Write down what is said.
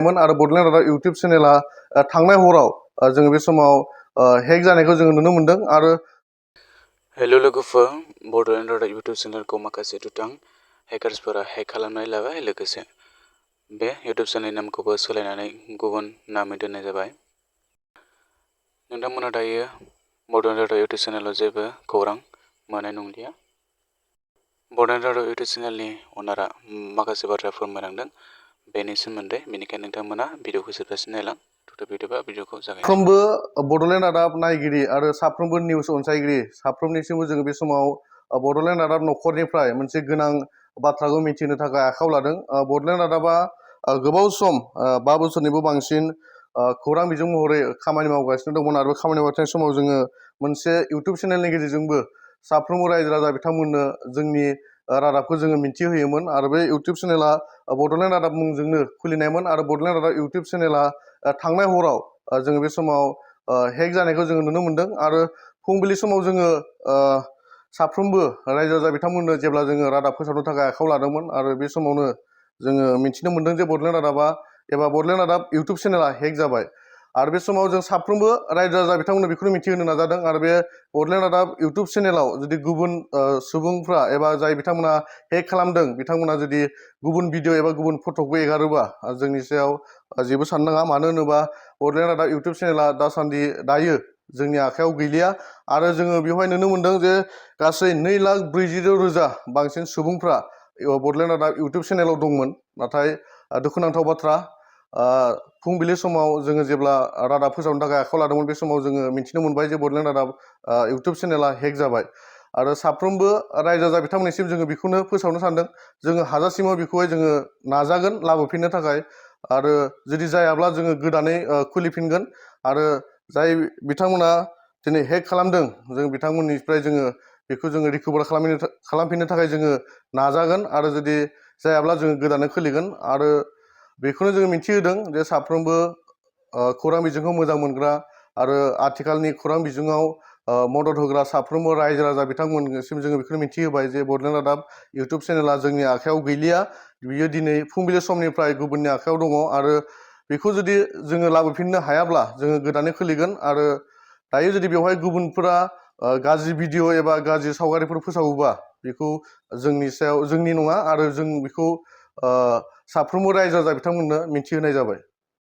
आरो बड'लेण्ड रादाब इउटुब चेनेला थांनाय हराव जोङो बे समाव हेक जानायखौ जोङो नुनो मोन्दों आरो हेल' लोगोफोर, बड'लेण्ड रादाब इउटुब चेनेलखौ माखासे दुथां हेकार्सफोरा हेक खालामनानै लाबाय। लोगोसे बे इउटुब चेनेलनि नामखौबो सोलायनानै गुबुन नामै दोननाय जाबाय। नोंथांमोना दायो बड'लेण्ड रादाब इउटुब चेनेलाव जेबो खौरां मोननाय नंलिया। बड'लेण्ड रादाब इउटुब चेनेलनि अनारा माखासे बाथ्रा फोरमायलांदों बेनि सोमोन्दै, बेनिखायनो नोंथांमोना भिडिअखौ जोबजासिम नायलां। भिडिअखौ जागायनोसै। साफ्रोमबो बड'लेण्ड रादाब नायगिरि आरो साफ्रोमबो निउस अनसायगिरि साफ्रोमनिसिमबो जोङो बे समाव बड'लेण्ड रादाब न'खरनिफ्राय मोनसे गोनां बाथ्राखौ मिथिनो थाखाय आखायाव लादों। बड'लेण्ड रादाबा गोबाव सम 5 बोसोरनिबो बांसिन खौरां बिजों महरै खामानि मावगासिनो दंमोन आरो खामानि मावनाय समाव जोङो मोनसे इउटुब चेनेलनि गेजेरजोंबो साफ्रोमबो रायजो राजा बिथांमोननो जोंनि रादाबखौ जोङो मिन्थिहोयोमोन आरो बे इउटुब चेनेला बड'लेण्ड रादाब मुंजोंनो खुलिनायमोन आरो बड'लेण्ड रादाब इउटुब चेनेला थांनाय हराव जोङो बे समाव हेक जानायखौ जोङो नुनो मोन्दों आरो फुंबिलि समाव जोङो साफ्रोमबो रायजो राजा बिथांमोननो जेब्ला जोङो रादाब फोसावनो थाखाय आखायाव लादोंमोन आरो बे समावनो जोङो मिथिनो मोन्दों जे बड'लेण्ड रादाबा एबा बड'लेण्ड रादाब इउटुब चेनेला हेक जाबाय आरो बे समाव जों साफ्रोमबो रायजो राजा बिथांमोननो बेखौनो मिथिहोनो नाजादों आरो बे बड'लेण्ड रादाब इउटुब चेनेलाव जुदि गुबुन सुबुंफ्रा एबा जाय बिथांमोना हेक खालामदों बिथांमोना जुदि गुबुन भिडिअ एबा गुबुन फट'खौ एगारोबा जोंनि सायाव जेबो साननाङा। मानो होनोबा बड'लेण्ड रादाब इउटुब चेनेला दायो जोंनि आखायाव गैलिया आरो जोङो बेवहाय नुनो मोन्दों जे गासै 2,46,000 बांसिन सुबुंफ्रा बड'लेण्ड रादाब इउटुब चेनेलाव दंमोन। नाथाय दुखुनांथाव बाथ्रा, फुंबिलि समाव जोङो जेब्ला रादाब फोसावनो थाखाय आखायाव लादोंमोन बे समाव जोङो मिथिनो मोनबाय जे बड'लेण्ड रादाब इउटुब चेनेला हेक जाबाय आरो साफ्रोमबो रायजो राजा बिथांमोननिसिम जोङो बेखौनो फोसावनो सानदों। जोङो हाजासिमाव बेखौहाय जोङो नाजागोन लाबोफिननो थाखाय आरो जुदि जायाब्ला जोङो गोदानै खुलिफिनगोन आरो जाय बिथांमोना दिनै हेक खालामदों जों बिथांमोननिफ्राय जोङो बेखौ जोङो रिकभार खालामफिननो थाखाय जोङो नाजागोन आरो जुदि जायाब्ला जोङो गोदानै खुलिगोन आरो बेखौनो जोङो मिथिहोदों जे साफ्रोमबो खौरां बिजोंखौ मोजां मोनग्रा आरो आथिखालनि खौरां बिजोङाव मदद होग्रा साफ्रोमबो रायजो राजा बिथांमोननिसिम जोङो बेखौनो मिथिहोबाय जे बड'लेण्ड रादाब इउटुब चेनेला जोंनि आखायाव गैलिया। बियो दिनै फुंबिलि समनिफ्राय गुबुननि आखायाव दङ आरो बेखौ जुदि जोङो लाबोफिननो हायाब्ला जोङो गोदानै खुलिगोन आरो दायो जुदि बेवहाय गुबुनफोरा गाज्रि भिडिअ एबा गाज्रि सावगारिफोर फोसावोबा बेखौ जोंनि नङा आरो जों बेखौ साफ्रोमबो रायजो राजा बिथांमोननो मिथिहोनाय जाबाय।